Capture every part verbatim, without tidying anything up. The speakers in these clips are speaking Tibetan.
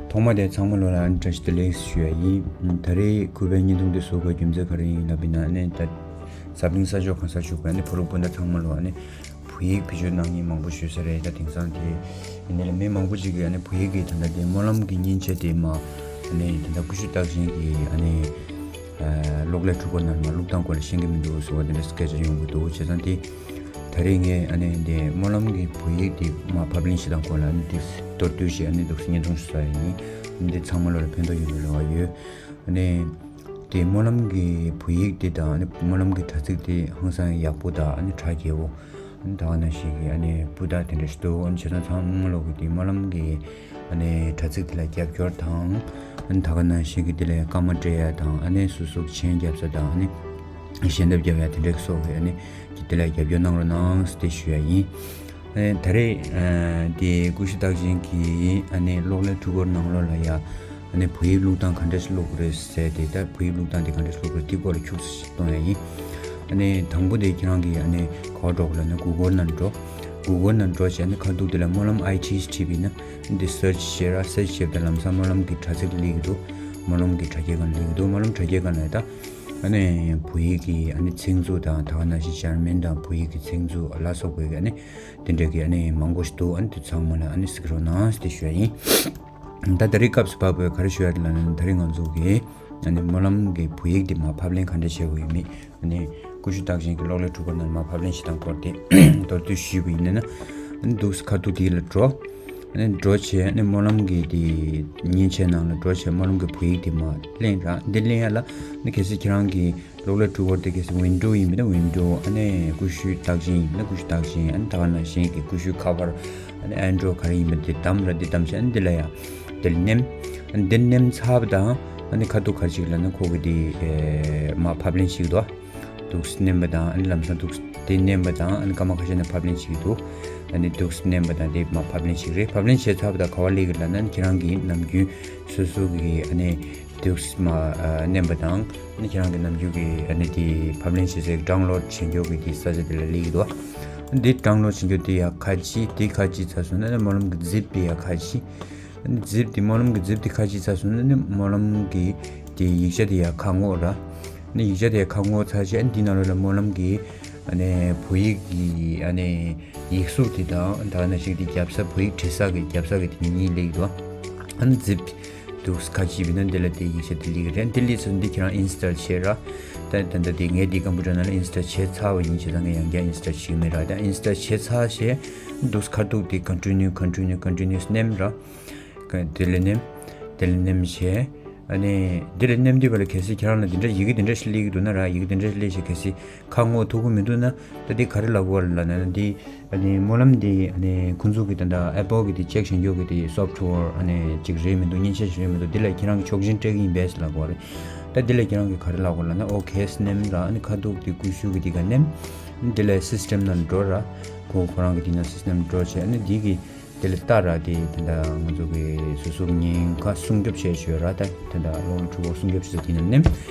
ཐོག་མ་དེ་ཚང་མ་ལོ་ལ་ཨ་ནི་བཀྲ་ཤིས་བདེ་ལེགས་ཞུ་ཡ་ཡིན། ད་རེས་ཁུ་པའི་བརྙན་ཐུང་དེ་བཟོ་དགོས་རྒྱུ་མཚན་ག་རེ་ཡིན་ལབ་པ་ཡིན་ན། ཨ་ནི་ད་འཛམ་གླིང་ས་ཕྱོགས་གང་སར་བཞུགས་པའི་ཨ་ནི་ཕོ་རོག་སྤུན་ཟླ་ཚང་མ་ལོ་ཨ་ནི་བོད་ཡིག་བེད་སྤྱོད་གནང་མཁན་མང་པོ་ཞུ་ས་རེད། ད་དེང་སང་དེ་ཡིན་ནའི་ལ་མི་མང་པོ་ཅིག་གིས་ཨ་ནི་བོད་ཡིག་གི་ད་ལྟ་དེ་སྨོན་ལམ་གྱི་མཉེན་ཆས་དེ་མ་ཨ་ནི་ད་ལྟ་ཀུ་ཤུ་རྟགས་ཅན་གྱི་ཨ་ནི་གློག་ཀླད་འཕྲུལ་འཁོར་ནང་མ་བླུགས་སྟངས་སྐོར་ལ་ཤེས་ཀྱི་མི་འདུག་ཟེར་བ་དེ་འདྲ་སྐད་ཆ་ཡོང་གི་འདུག་བྱས་ཙང་དེ་ད་རེས་ངས་ཨ་ནི་དེ་སྨོན་ལམ་གྱི་བོད་ཡིག་དེ་མ་ཕབ་ལེན་བྱེད་སྟངས་སྐོར་ལ་ཨ་ནི་དེ་མདོར་བསྡུས་ཤིག་ཨ་ནི་འདུག་སེ་བརྙན་ཐུང་ཞིག་བཟོ་ཡ་ཡིན། ཨ་ནི་དེ་ཚང་མ་ལོ་ལ་ཕན་ཐོགས་ཡོང་བའི་རེ་བ་ཡོད། ཨ་ནི་དེ་སྨོན་ལམ་གྱི་བོད་ཡིག་དེ་དང་ཨ་ནི་སྨོན་ལམ་གྱི་དྲ་ཚིགས་དེ་ཧང་སང་ཡག་པོ་དང་ཨ་ནི་གྲ་རྒྱས་པོ། ཨ་ནི་ད་ག་ནང་བཞིན་གྱི་ཨ་ནི་སྤུས་དག་དེ་འདྲ་ཞིག་འདུག་ཨ་ནི་བྱས་ཙང་ཚང་མ་ལོ་གི་དེ་སྨོན་ལམ་གྱི་ཨ་ནི་དྲ་ཚིགས་དེ་ལ་རྒྱབ་སྐྱོར་དང་། ཨ་ནི་ད་ག་ནང་བཞིན་གྱི་དེ་ལ་སྐར་མ་སྤྲད་ཡ་དང་། ཨ་ནི་སོ་སོ་མཆན་རྒྱབ་ས་དང་། ཨ་ནི་ཞལ་འདེབས་རྒྱབ་ཡ་དེ་འདྲ་སོགས་ཀྱི་ཨ་ནི་དེ་ལ་རྒྱབ་སྐྱོར་གནང་རོགས་གནང་ཟེར་དེ་ཞུ་ཡ་ཡིན། ཨ་ནི་ད་རེས་ཨ་དེ་ཀུ་ཤུ་རྟགས་ཅན་གྱི་ཨ་ནི་གློག་ཀླད་འཕྲུལ་འཁོར་ནང་ལོགས་ལ་ཡ་ཨ་ནི་བོད་ཡིག་བླུགས་སྟངས་ག་འདྲ་ཞིག་བླུགས་དགོས་རེད་ཟེར་དེ། ད་བོད་ཡིག་བླུགས་སྟངས་དེ་ག་འདྲ་ཞིག་བླུགས་དགོས་རེད་དེ་སྐོར་ལ་ཁྱུག་ཙམ་ཞིག་གཏོང་ཡ་ཡིན། ཨ་ནི་དང་པོ་དེ་ཁྱེད་རང་གིས་ཨ་ནི་ག་པར་འགྲོ་དགོས་ལབ་ན་གུ་གལ་ནང་འགྲོ། གུ་གལ་ནང་འགྲོ་བྱས་ཨ་ནི་ཁ་ཐུག་དེ་ལ་སྨོན་ལམ་ཨའི་ཊི་བྲིས་པ་ཡིན་ན་འདི་སར་ཆི་བྱས་ར། སར་ཆི་བྱས་པ་དང་ལམ་སང་སྨོན་ལམ་གྱི་དྲ་ཚིགས་སླེབས་ཀྱི་འདུག་སྨོན་ལམ་གྱི་དྲ་རྒྱའི་སྒང་སླེབས་ཀྱི་འདུག་སྨོན་ལམ་དྲ་རྒྱའི་སྒང་ལ་ད་ཨ་ནི་བོད་ཡིག་གི་ཨ་ནི་མཚན་འཛུགས་དང་། ད་ག་ནང་བཞིན་འཇར་མན་དང་བོད་ཡིག་གི་མཚན་འཛུགས་ལ་སོགས་པའི་ཨ་ནི་དེ་འདྲ་གི་ཨ་ནི་མང་པོ་ཞིག་འདུག་ཨ་ནི་དེ་ཚང་མ་ལ་ཨ་ནི་གཟིགས་རོགས་གནང་ཟེར་དེ་ཞུ་ཡ་ཡིན། ད་ད་རེས་སྐབས་སུ་བབས་པའི་ག་རེ་ཞུ་ཡ་རེད་ལབ་ན། ད་རེས་ང་ཚོ་གི་ཨ་ནི་སྨོན་ལམ་གྱི་བོད་ཡིག་འདི་མར་ཕབ་ལེན་ག་འདྲ་བྱེད་དགོས་ཡོད་མེད། ཨ་ནི་ཀུ་ཤུ་རྟགས་ཅན་གྱི་གློག་ཀླད་འཕྲུལ་འཁོར་ནང་མར་ཕབ་ལེན་བྱེད་སྟངས་སྐོར་དེ་མདོར་བསྡུས་ཞུས་པ་ཡིན་ན། ཨ་ནི་འདུག་སེ་ཁ་ཐུག་དེ་ལ་འགྲོ། ཨ་ནི་འགྲོ་བྱས་ཨ་ནི་སྨོན་ལམ་གྱི་དེ་མཉེན་ཆས་ནང་ལ་འགྲོ་བྱས་སྨོན་ལམ་གྱི་བོད་ཡིག་དེ་མར་ལེན་ར། འདི་ལེན་ཡ་ལ་ཨ་ནི་གལ་སྲིད་ཁྱེད་རང་གི་གློག་ཀླད་འཕྲུལ་འཁོར་དེ་གལ་སྲིད་ཝིན་ཌོ་ཡིན་པ་ན་ཝིན་ཌོ། ཨ་ནི་ཀུ་ཤུ་རྟགས་ཅན་ཡིན་པ་ན་ཀུ་ཤུ་རྟགས་ཅན། ཨ་ནི་ད་ག་ནང་བཞིན་གྱི་ཀུ་ཤུ་ཁ་པར་ཨ་ནི་ཨན་ཌོ་ག་རེ་ཡིན་པ་དེ་བདམས་ར། འདི་བདམས་བྱས་ཨ་ནི་འདི་ལ་ཡ་དེ་ལ་ནེམ། ཨ་ནི་འདི་ནེམ་ཚར་བ་དང་ཨ་ནི་ཁ་ཐུག་ག་རེ་བྱེད་ཀྱི་ལབ་ན་ཁོ་གི་དེ་ཨེ་མར་ཕབ་ལེན་བྱེད་ཀྱི་འདུག་འདུག་སེ་ནེམ་པ་དང་ཨ་ནི་ལམ་སང་འདུག་སེ་དེ་ནེམ་པ་དང་ཨ་ནི་སྐར་མ་ཁ་ཤས་ནས་ཕབ་ལེན་བྱེད་ཀྱི་འདུག་ཨ་ནི་འདུག་སེ་ནེམ་པ་དང་དེ་མར་ཕབ་ལེན་བྱེད་ཀྱི་རེད། ཕབ་ལེན་བྱས་ཚར་བ་དང་ག་པར་སླེབས་ཀྱི་ལབ་ན། ཨ་ནི་ཁྱེད་རང་གི་ནམ་རྒྱུན་སོ་སོ་གི་ཨ་ནི་འདུག་སེ་མར་ཨ་ནེམ་པ་དང་། ཨ་ནི་ཁྱེད་རང་གི་ནམ་རྒྱུན་གྱི་ཨ་ནི་དེ་ཕབ་ལེན་བྱེད་སའི་ཌའུན་ལོཌ་བྱེད་མཁན་གྱི་དེ་ས་ཆ་དེ་ལ་སླེབས་ཀྱི་འདུག་འདི་ཌའུན་ལོཌ་བྱེད་མཁན་དེ་ཡ་ཁ་ཕྱེ། དེ་ཁ་ཕྱེ་ཚར་སོང་ན་ཨ་ནི་སྨོན་ལམ་གྱི་ཛིབ་དེ་ཡ་ཁ་ཕྱེ། ཨ་ནི་ཛིབ་དེ་སྨོན་ལམ་གྱི་ཛིབ་དེ་ཁ་ཕྱེ་ཚར་སོང་ན་ཨ་ནི་སྨོན་ལམ་གྱི་དེ་ཡིག་ཆ་དེ་ཡ་ཁ་སྔོག་ར། ཨ་ནི་ཡིག་ཆ་དེ་ཡ་ཁ་སྔོག་ཚར་རྗེས་ཨ་ནི་དེའི་ནང་ལོགས་ལ་སྨོན་ལམ་གྱི་ཨ་ནི་བོད་ཡིག་གི་ཨ་ནི་ཡིག་གཟུགས་དེ་དང་ད་ག་ནང་བཞིན་དེ་རྒྱབ་ས་བོད་ཡིག་བྲིས་ས་གི་རྒྱབ་ས་གི་དེ་གཉིས་སླེབས་ཀྱི་འདུག་ཨ་ནི་ཛིབ་འདུག་སེ་ཁ་ཕྱེ་བ་ཡིན་ན་འདི་ལ་དེ་ཡིག་ཆ་དེ་སླེབས་ཀྱི་རེད། འདི་སླེབས་ཚར་འདི་ཁྱེད་རང་ཨིན་སི་ཊོལ་བྱེད་ར། ད་ད་ལྟ་དེ་ངས་འདི་ཀམ་པུ་ཊར་ནང་ལ་ཨིན་སི་ཊོལ་བྱས་ཚར་བ་ཡིན། བྱས་ཙང་ངས་ཡང་བསྐྱར་ཨིན་སི་ཊོལ་བྱེད་ཀྱི་མེད་ར། ད་ཨིན་སི་ཊོལ་བྱས་ཚར་རྗེས་འདུག་སེ་ཁ་ཐུག་དེ་ཀོན་ཊི་ནིའུ་ཀོན་ཊི་ནིའུ་ཀོན་ཊི་ནིའུ་ནེམ་ར། ཀ་དེ་ལ་ནེམ། དེ་ལ་ནེམ་བྱས། ཨ་ནི་དེ་ལ་ནེམ་དུས་བ་ལ་གལ་སྲིད་ཁྱེད་རང་ལ་དེ་འདྲ་ཡི་གེ་དེ་འདྲ་ཞིག་སླེབས་ཀྱི་འདུག་ན་ར། ཡི་གེ་དེ་འདྲ་ཞིག་སླེབས་བྱས་གལ་སྲིད་ཁ་སྔོག་ཐུབ་ཀྱི་མི་འདུག་ན། ད་འདི་ག་རེ་ལབ་དགོས་རེད་ལབ་ན་འདི་ཨ་ནི་སྨོན་ལམ་འདི་ཨ་ནི་ཁོང་ཚོ་གི་ད་ལྟ་ཨེ་པལ་གི་དེ་ཅེག་བྱེད་མཁན་གི་དེ་སོབ་ཊི་ཝེར་ཨ་ནི་ཅིག་རེད་མི་འདུག་མཉེན་ཆས་ཞིག་རེད་མི་འདུག་འདི་ལ་ཁྱེད་རང་གི་ཆོག་མཆན་སྤྲད་ཀྱི་ཡིན་པས་ལབ་དགོས་རེད། ད་འདི་ལ་ཁྱེད་རང་གི་ག་རེ་ལབ་དགོས་ལབ་ན། ཨོ་ཁེ་ནེམ་ར། ཨ་ནི་ཁ་ཐུག་དེ་ཀུ་ཤུ་གི་དེ་ག་ནེམ། འདི་ལ་སིས་ཊེམ་ནང་འགྲོ་ར། ཁོ་ཁོ་རང་གི་དེ་ན་སིས་ཊེམ་འགྲོ་བྱས་ཨ་ནི་འདི་གི་དེ་ལ་ལྟ་ར། དེ་དེ་འདྲ་ང་ཚོ་གི་སོ་སོ་གི་ཉེན་ཁ་སྲུང་སྐྱོབ་བྱས་ཡོད་ར། ད་དེ་འདྲ་གློག་ཀླད་འཕྲུལ་འཁོར་སྲུང་སྐྱོབ་བྱེད་ས་དེ་ནས་ནེམ།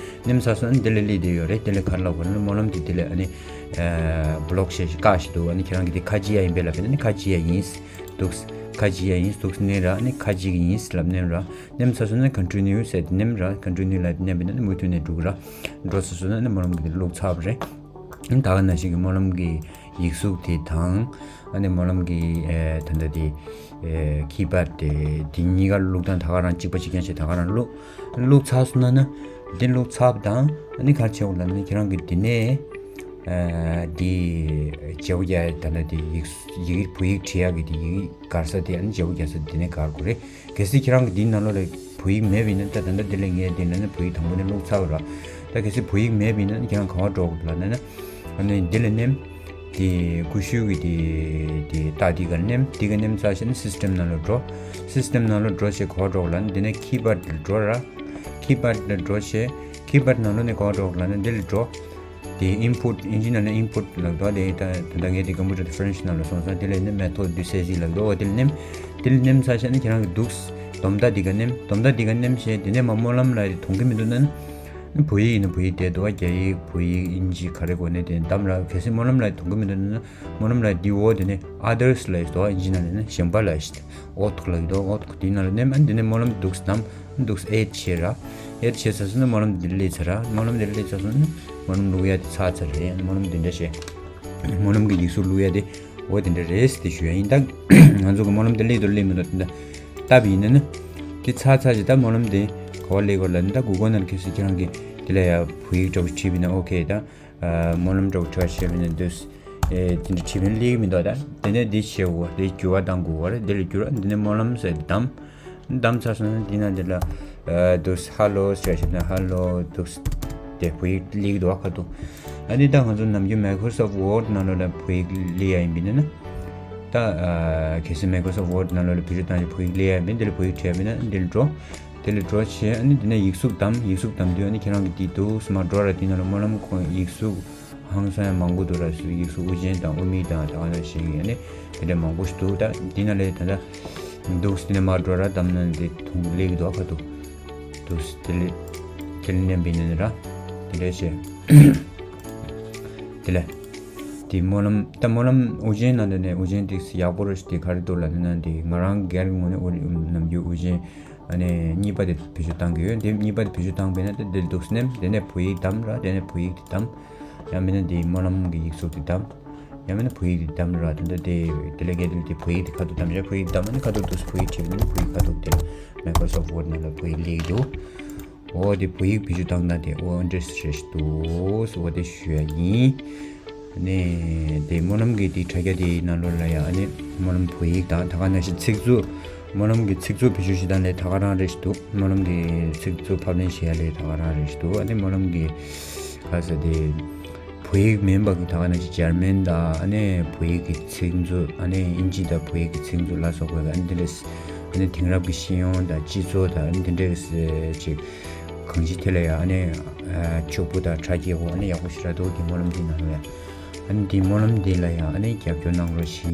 ནེམ་ཚར་སོང་ན་དེ་ལ་སླེབས་བསྡད་ཡོད་རེད། དེ་ལ་ག་རེ་ལབ་དགོས་ན་སྨོན་ལམ་དེ་དེ་ལ་ཨ་ནི་ཨ་བྷི་ལོག་བྱས་ཤིག་བཀག་ཤིག་འདུག་ཨ་ནི་ཁྱེད་རང་གི་དེ་ཁ་ཕྱེ་ཡ་ཡིན་པས་ལབ་པས་ན་ཨ་ནི་ཁ་ཕྱེ་ཡ་ཡིན་འདུག་ཁ་ཕྱེ་ཡ་ཡིན་འདུག་ནེམ་ར། ཨ་ནི་ཁ་ཕྱེ་གི་ཡིན་ལབ་ནེམ་ར། ནེམ་ཚར་སོང་ན་ཀོན་ཊི་ནིའུ་ཟེར་དེ་ནེམ་ར། ཀོན་ཊི་ནིའུ་ལ་ནེམ་པས་ན་ཨ་ནི་མུ་མཐུད་ནས་འགྲོ་གི་ར། འགྲོ་ཚར་སོང་ན་ཨ་ནི་སྨོན་ལམ་གི་དེ་བླུགས་ཚར་བ་རེད། ད་ག་ནང་བཞིན་གྱི་སྨོན་ལམ་གྱི་ཡིག་གཟུགས་དེ་དང་། ཨ་ནི་སྨོན་ལམ་གྱི་ཨེ་ད་ལྟ་དེ་ཨེ་ཁི་པེཌ་དེ་དེ་གཉིས་ཀ་བླུགས་སྟངས་ད་ག་རང་གཅིག་པ་གཅིག་རྐྱང་བྱས་ད་ག་རང་བླུགས། བླུགས་ཚར་སོང་ན་ནི་འདི་བླུགས་ཚར་བ་དང་ཨ་ནི་ག་རེ་བྱེད་དགོས་ལབ་ན་ཁྱེད་རང་གི་འདི་ནས་ཨེ་འདི་བརྗེ་པོ་རྒྱག་ཡ། ད་ལྟ་དེ་ཡིག་ཡིག་བོད་ཡིག་བྲིས་ཡག་གི་དེ་ཡིག་སྒར་ས་དེ་ཨ་ནི་བརྗེ་པོ་རྒྱག་ས་འདི་ནས་སྒར་དགོས་རེད། གལ་སྲིད་ཁྱེད་རང་གི་འདིའི་ནང་ལོགས་ལ་བོད་ཡིག་མེད་པ་ཡིན་ན། ད་ད་ལྟ་འདི་ལ་ངས་འདི་ལ་ནི་བོད་ཡིག་དང་པོ་ནས་བླུགས་ཚར་བ་ར། ད་གལ་སྲིད་བོད་ཡིག་མེད་པ་ཡིན་ན་ཁྱེད་རང་ག་པར་འགྲོ་དགོས་ལབ་ན་ནི། ཨ་ནི་འདི་ལ་ནེམ། དེ་ཀུ་ཤུ་གི་དེ་དེ་རྟགས་འདི་ག་ནེམ། འདི་ག་ནེམ་ཚར་བྱས་ནས་སིས་ཊེམ་ནང་ལ་འགྲོ། སིས་ཊེམ་ནང་ལ་འགྲོ་བྱས་ག་པར་འགྲོ་དགོས་ལབ་ན་འདི་ནས་ཁི་པེཌ་ལ་འགྲོ་ར། ཁི་པེཌ་ལ་འགྲོ་བྱས་ཁི་པེཌ་ནང་ལོགས་ནས་ག་པར་འགྲོ་དགོས་ལབ་ན་འདི་ལ་འགྲོ། དེ་ཨིན་པུཊ། ཨིན་ཇི་ནང་ནས་ཨིན་པུཊ་ལབ་འདུག་དེ་ད་ད་ལྟ་ངས་དེ་ཀམ་པུ་ཊར་དེ་ཕ་རན་སི་ནང་ལ་སོང་ཙང་དེ་ལ་ནི་མེ་ཐོད་དུ་སེ་ཟི་ལབ་འདུག་འོ་དེ་ལ་ནེམ། དེ་ལ་ནེམ་ཚར་བྱས་ནས་ཁྱེད་རང་གི་འདུག་སྡོམ་རྟགས་འདི་ག་ནེམ། སྡོམ་རྟགས་འདི་ག་ནེམ་བྱས་དེ་ནས་མ་སྨོན་ལམ་ལ་མཐོང་གི་མི་འདུག་ན་ནི། བོད་ཡིག་ཡིན་ན་བོད་ཡིག་བསྡད་འདུག་བ། རྒྱ་ཡིག་བོད་ཡིག་དབྱིན་ཇི་ག་རེ་དགོས་ནས་དེ་གདམ་ར། གལ་སྲིད་སྨོན་ལམ་ལ་དུང་གི་མི་འདུག་ན་སྨོན་ལམ་ལ་འདི་འོ་དེ་ནས་others་ལ་ཡོད་འདུག་བ། དབྱིན་ཇི་ནང་ལ་ནི་གཞན་པ་ལ་ཡོད། འོ་ཐུག་ལ་ཡོད་འདུག་འོ་ཐུག་དེའི་ནང་ལ་ནས་མ་འདི་ནས་སྨོན་ལམ་འདུག་གདམ་འདུག add་བྱེད་ར། add་བྱེད་ཚར་སོང་ན་སྨོན་ལམ་འདི་སླེབས་ཚར་ར། སྨོན་ལམ་འདི་སླེབས་ཚར་སོང་ན་སྨོན་ལམ་བླུག་ཡ་དེ་ཚར་ཚར་རེད། སྨོན་ལམ་འདི་འདྲ་བྱས། སྨོན་ལམ་གྱི་ཡིག་གཟུགས་བླུག་ཡ་དེ་འོ་དེ་འདྲ་རེད་ཟེར་དེ་ཞུ་ཡ་ཡིན། ད་ང་ཚོ་གི་སྨོན་ལམ་དེ་སླེབས་འདུག་སླེབས་མི་འདུག་དེ་འདྲ་ལྟ་བུ་ཡིན་ན་ནི། དེ་ཚར་ཚར་ཅིག་ད་སྨོན་ལམ་དེ་ག་བ་སླེབས་དགོས་ལབ་ན། ད་གུ་གོ་ནང་ཁྱེད་ཚོ་ཁྱེད་རང་གི་དེ་ལ་ཡ་བོད་ཡིག་འདྲ་པོ་བྲིས་པ་ཡིན་ན་ཨོ་ཁེ། ད་སྨོན་ལམ་འདྲ་པོ་བྲིས་པ་བྱས་པ་ཡིན་ན་འདུག་དེ་འདྲ་བྲིས་པ་ཡིན་ན་སླེབས་ཀྱི་མི་འདུག་ད་དེ་ནས་འདི་བྱེད་དགོས། དེ་འགྱུར་བ་གཏང་དགོས་པ་རེད། དེ་ལ་འགྱུར་བ་འདི་ནས་སྨོན་ལམ་ཟེར་གདམ། གདམ་ཚར་སོང་ན་འདི་ན་འདི་ལ་འདུག་hello་ཟེར་བྱས་ན་hello་འདུག་དེ་བོད་ཡིག་སླེབས་ཀྱི་འདུག་བ་ཁ་ཐུག་ཨ་ནི་ད་ང་ཚོ་ནམ་རྒྱུན་Microsoft Word་ནང་ལོགས་ལ་བོད་ཡིག་སླེབས་ཡ་ཡིན་པ་ཡིན་ན། ད་གལ་སྲིད་Microsoft Word་ནང་ལོགས་ལ་བེད་སྤྱོད་བཏང་ཡ་བོད་ཡིག་སླེབས་ཡ་ཡིན་པ་ཡིན་ན། འདི་ལ་བོད་ཡིག་བྲིས་པ་ཡིན་ན་འདི་ལ་འགྲོ། དེ་ལ་འགྲོ་བྱས་ཨ་ནི་འདི་ནས་ཡིག་གཟུགས་གདམ། ཡིག་གཟུགས་གདམ་དུས་ཨ་ནི་ཁྱེད་རང་གི་འདི་འདུག་སྨ་འགྲོ་ར། འདི་ནང་ལ་སྨོན་ལམ་ཁོང་ཡིག་གཟུགས་ཧང་སང་ཡང་མང་པོ་འདུག་ར། ཡིག་གཟུགས་དབུ་ཅན་དང་དབུ་མེད་དང་ད་ག་ནང་བཞིན་གྱི་ཨ་ནི་དེ་འདྲ་མང་པོ་ཞིག་འདུག་ད་འདི་ནང་ལ་ད་ལྟ་འདུག་འདི་ནས་སྨ་འགྲོ་ར་གདམ་ན་འདི་ཐུང་སླེབས་ཀྱི་འདུག་ཁ་ཐུག་འདུག་དེ་ལས་དེ་ལས་ནས་འབད་ནས་ར། དེ་ལས་བྱས་དེ་ལས་དེ་སྨོན་ལམ་ད་སྨོན་ལམ་དབུ་ཅན་ནང་དུ་ནས་དབུ་ཅན་དེ་ཡག་པོ་རེད་ཤག་དེ་ག་རེ་འདུག་ལབ་ན་འདི་ང་རང་སྒེར་གྱི་ངོས་ནས་དབུ་ནམ་རྒྱུན་དབུ་ཅན་ཨ་ནི་གཉིས་པ་དེ་བེད་སྤྱོད་བཏང་གི་ཡོད། དེ་གཉིས་པ་དེ་བེད་སྤྱོད་བཏང་པས་ན་དེ་འདིར་འདུག་སེ་ནས་དེ་ནས་བོད་ཡིག་གདམ་ར། དེ་ནས་བོད་ཡིག་དེ་གདམ། ཡང་མིན་ན་དེ་སྨོན་ལམ་གྱི་ཡིག་གཟུགས་དེ་གདམ། ཡང་མིན་ན་བོད་ཡིག་དེ་གདམ་ར། དེ་འདྲ་དེ་དེ་ལས་ཀའི་དེ་བོད་ཡིག་དེ་ཁ་ཐུག་གདམ་ར། བོད་ཡིག་གདམ་ཨ་ནི་ཁ་ཐུག་འདུག་སེ་བོད་ཡིག་བྲིས་པ་ཡིན་ན་བོད་ཡིག་ཁ་ཐུག་དེ་Microsoft Word་ནང་ལ་བོད་ཡིག་སླེབས་འདུག་འོ་དེ་བོད་ཡིག་བེད་སྤྱོད་བཏང་ན་དེ་འོ་འདྲ་རེད་འདུག་འོ་དེ་ཞུ་ཡ་ཡིན། ནས་དེ་སྨོན་ལམ་གྱི་དེ་དྲ་རྒྱ་དེའི་ནང་ལོགས་ལ་ཡང་ཨ་ནི་སྨོན་ལམ་བོད་ཡིག་དང་ད་ག་ནང་བཞིན་ཚིག་མཛོད། སྨོན་ལམ་གྱི་ཚིག་མཛོད་བེད་སྤྱོད་བྱེད་སྟངས་ལས་ད་ག་རང་རེད་འདུག་སྨོན་ལམ་གྱི་ཚིག་མཛོད་ཕབ་ལེན་བྱེད་ཡ་ལས་ད་ག་རང་རེད་འདུག་ཨ་ནི་སྨོན་ལམ་གྱི་ག་ས་དེ་བོད་ཡིག་མིན་པ་གི་ད་ག་ནང་བཞིན་འཇར་མན་དང་ཨ་ནི་བོད་ཡིག་གི་ཚིག་མཛོད། ཨ་ནི་དབྱིན་ཇི་དང་བོད་ཡིག་གི་ཚིག་མཛོད་ལ་སོགས་པའི་ཨ་ནི་དེ་འདྲས་ཨ་ནི་དེང་རབས་ཀྱི་ཤེས་ཡོན་དང་སྤྱི་ཚོགས་དང་ཨ་ནི་དེ་འདྲས་ཅིག་གང་ཅི་དེ་ལ་ཡང་ཨ་ནི་ཕྱུག་པོ་དང་དྲ་རྒྱའི་འོག་ཨ་ནི་ཡག་པོ་ཞེ་དྲག་འདུག་དེ་སྨོན་ལམ་འདི་ནང་ལ་ཡང་། ཨ་ནི་དེ་སྨོན་ལམ་འདི་ལ་ཡང་ཨ་ནི་རྒྱབ་སྐྱོར་གནང་རོགས་ཞེས།